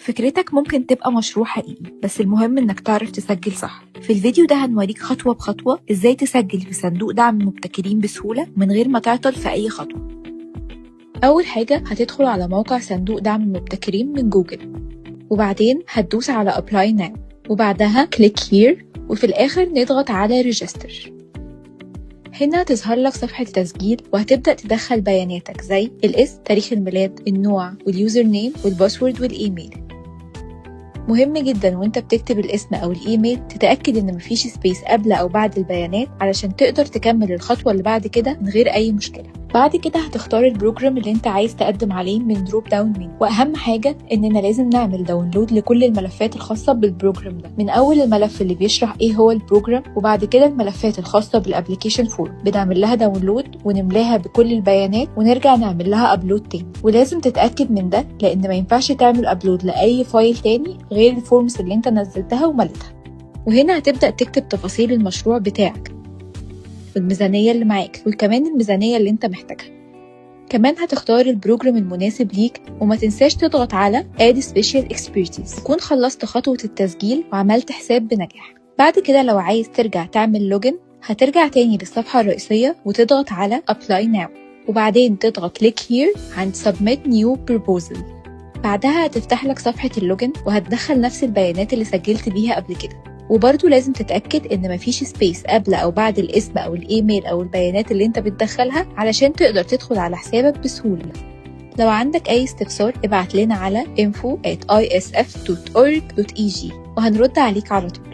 فكرتك ممكن تبقى مشروع حقيقي، بس المهم إنك تعرف تسجل صح. في الفيديو ده هنوريك خطوة بخطوة إزاي تسجل في صندوق دعم المبتكرين بسهولة من غير ما تعطل في أي خطوة. أول حاجة هتدخل على موقع صندوق دعم المبتكرين من جوجل، وبعدين هتدوس على Apply Now، وبعدها Click Here، وفي الآخر نضغط على Register. هنا تظهر لك صفحة التسجيل، وهتبدأ تدخل بياناتك زي الاسم، تاريخ الميلاد، النوع، وال username وال password والإيميل. مهم جدا وانت بتكتب الاسم أو الإيميل تتأكد إن مفيش space قبل أو بعد البيانات علشان تقدر تكمل الخطوة اللي بعد كده من غير أي مشكلة. بعد كده هتختار ال program اللي انت عايز تقدم عليه من drop down menu، واهم حاجة اننا لازم نعمل download لكل الملفات الخاصة بال program ده، من اول الملف اللي بيشرح ايه هو ال program، وبعد كده الملفات الخاصة بال application form بنعمل لها download ونملاها بكل البيانات ونرجع نعمل لها upload تاني. ولازم تتاكد من ده لان ما ينفعش تعمل upload لاي file تاني غير ال forms اللي انت نزلتها ومليتها. وهنا هتبدا تكتب تفاصيل المشروع بتاعك والميزانية اللي معاك، وكمان الميزانية اللي انت محتاجها. كمان هتختار ال program المناسب ليك، وما تنساش تضغط على Add Special Expertise. تكون خلصت خطوة التسجيل وعملت حساب بنجاح. بعد كده لو عايز ترجع تعمل login هترجع تاني للصفحة الرئيسية وتضغط على Apply Now، وبعدين تضغط Click Here عند Submit New Proposal. بعدها هتفتح لك صفحة ال login وهتدخل نفس البيانات اللي سجلت بيها قبل كده، وبرضه لازم تتأكد إن مفيش space قبل أو بعد الاسم أو الإيميل أو البيانات اللي أنت بتدخلها علشان تقدر تدخل على حسابك بسهولة. لو عندك أي استفسار ابعت لنا على info@isf.org.eg وهنرد عليك على طول.